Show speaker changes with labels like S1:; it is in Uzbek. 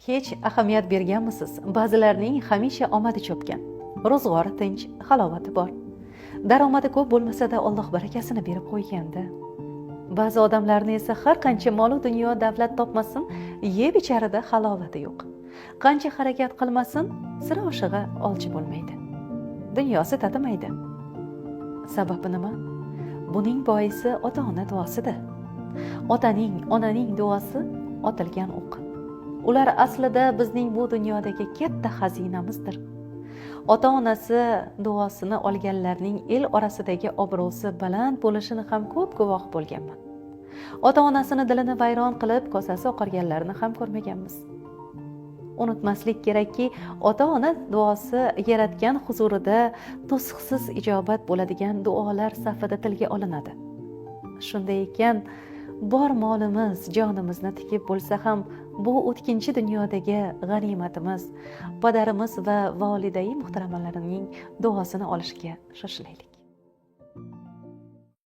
S1: Hech ahamiyat berganmisiz? Ba'zilarning hamisha omadi chopgan. Ro'zg'ori tinch, halovati bor. Daromadi ko'p bo'lmasa-da, Alloh barakasini berib qo'yganda. Ba'zi odamlarni esa har qancha molu dunyo, davlat topmasin, yeb icharida halovati yo'q. Qancha harakat qilmasin, sira oshig'i olchi bo'lmaydi. Dunyosi tatimaydi. Sababi nima? Buning boisi ota-ona duosida. Otaning, onaning duosi otilgan o'q. Ular aslida bizning bu dunyodagi katta xazinamizdir. Ota-onasi duosini olganlarning el orasidagi obro'si baland bo'lishini ham ko'p guvoh bo'lganman. Ota-onasini dilini vayron qilib, kosasi oqarganlarini ham ko'rmaganmiz. Unutmaslik kerakki, ota-ona duosi yaratgan huzurida to'siqsiz ijobat bo'ladigan duolar safida tilga olinadi. Shunday ekan, bor molimiz, jonimizni tikib bo'lsa ham bu o'tkinchi dunyodagi g'animatimiz, padarimiz va volidai muhtaramalarning duosini olishga shoshilaylik.